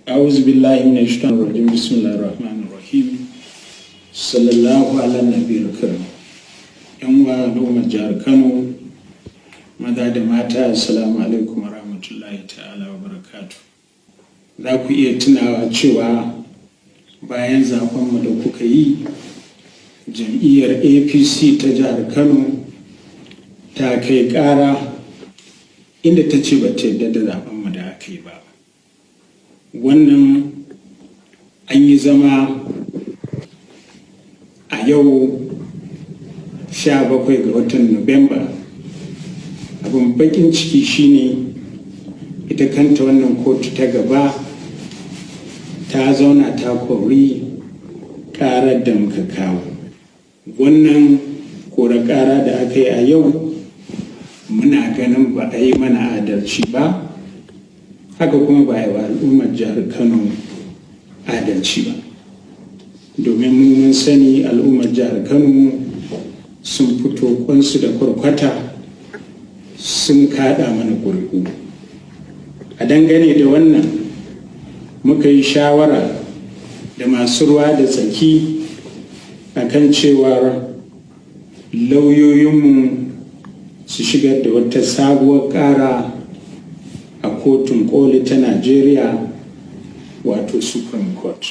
أعوذ بالله من الشيطان الرجيم. بسم الله الرحمن الرحيم. صلى الله على النبي الكريم. Yan uwa al'ummar jihar Kano, maza da mata, assalamu alaikum wa rahmatullahi ta'ala wa barakatu. Za ku iya tunawa cewa bayan zaɓenmu da kuka yi, jam'iyyar APC ta jihar Kano ta kai ƙara inda ta ce ba ta yarda da zaɓenmu da aka yi ba. Wannan an yi zama a yau, 17 ga watan Nuwamba. Abin bakin ciki shine ita kanta wannan kotu ta gaba ta zauna ta kori karar da muka kawo. Wannan kora kara da aka yi a yau, muna ganin ba a yi mana adalci ba, haka kuma ba a yi wa al'ummar jihar Kano adalci ba, domin mu mun sani al'ummar jihar Kano sun fito kwansu da kwarkwata sun kada mana ƙuri'u. A dangane da wannan, muka yi shawara da masu ruwa da tsaki akan cewar lauyoyinmu su shigar da wata sabuwar ƙara a Kotun Koli ta Najeriya, wato Supreme Court.